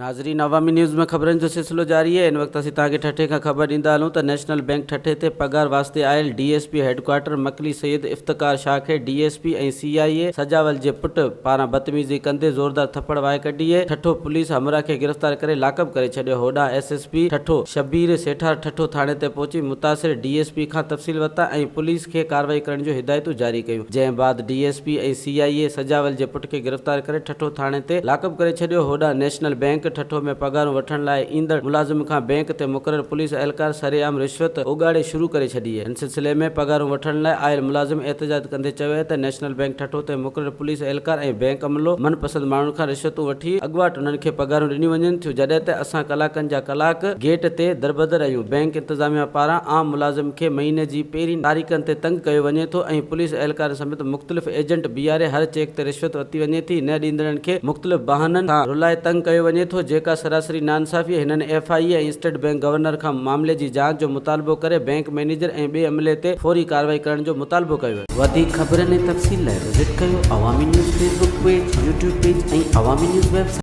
ناظرين عوامي نيوز ۾ خبرن جو سلسلو جاري آهي ان وقت اسين توهان کي ٺٽي کان خبر ڏيندا هلون ته نيشنل بينڪ ٺٽي تي پگهار واسطي آيل D S P headquarter Makli Syed Iftikhar Shah کي D S P ۽ C I A Sajawal جي پٽ پاران بدتميزي ڪندي زوردار ٿڦڙ وهائي ڪڍي ٺٽو پوليس همراهه کي گرفتار ڪري لاڪپ ڪري ڇڏيو هوڏانهن S S P Thatta Shabbir Sethar Thatta ٿاڻي تي پهچي متاثر ڊي ايس پي کان تفصيل ورتا ۽ پوليس کي ڪارروائي ڪرڻ جون هدايتون جاري ڪيون جنهن بعد D S P ۽ C I A Sajawal جي پٽ کي گرفتار ڪري ٺٽو ٿاڻي تي لاڪپ ڪري ڇڏيو هوڏانهن نيشنل بينڪ ٺٽو ۾ پگهارون وٺڻ لاء ايندڙ ملازم کان بينڪ تي مقرر پوليس اهلڪار سرعام رشوت اوڳاڙي شروع ڪري ڇڏي ان سلسلي ۾ پگهارون وٺڻ لاء آيل ملازم احتجاج ڪندي چيو ته نيشنل بينڪ ٺٽو تي مقرر پوليس اهلڪار ۽ بينڪ عملو من پسند ماڻهن کان رشوتون وٺي اڳواٽ انهن کي پگهارون ڏنيون وڃن ٿيون جڏهن ته اسان ڪلاڪن جا ڪلاڪ گيٽ تي دربدر آهيون بينڪ انتظاميا پاران عام ملازم کي مهيني جي پهرين تاريخن تي تنگ ڪيو وڃي ٿو ۽ پوليس اهلڪارن سميت مختلف ايجنٽ بيهاري هر چيڪ تي رشوت ورتي وڃي ٿي نه ڏيندڙن کي مختلف بهانن سان رلائي تنگ ڪيو وڃي ٿو جيڪا سراسري ناانصافي هنن F I A ۽ state bank governor کان معاملي جي جاچ جو مطالبو ڪري بينڪ مئنيجر ۽ ٻئي عملي تي فوري ڪارروائي ڪرڻ جو مطالبو ڪيو. وڌيڪ خبرن ۽ تفصيل لاء وزٽ ڪيو Awami news Facebook page, YouTube page ۽ Awami news website.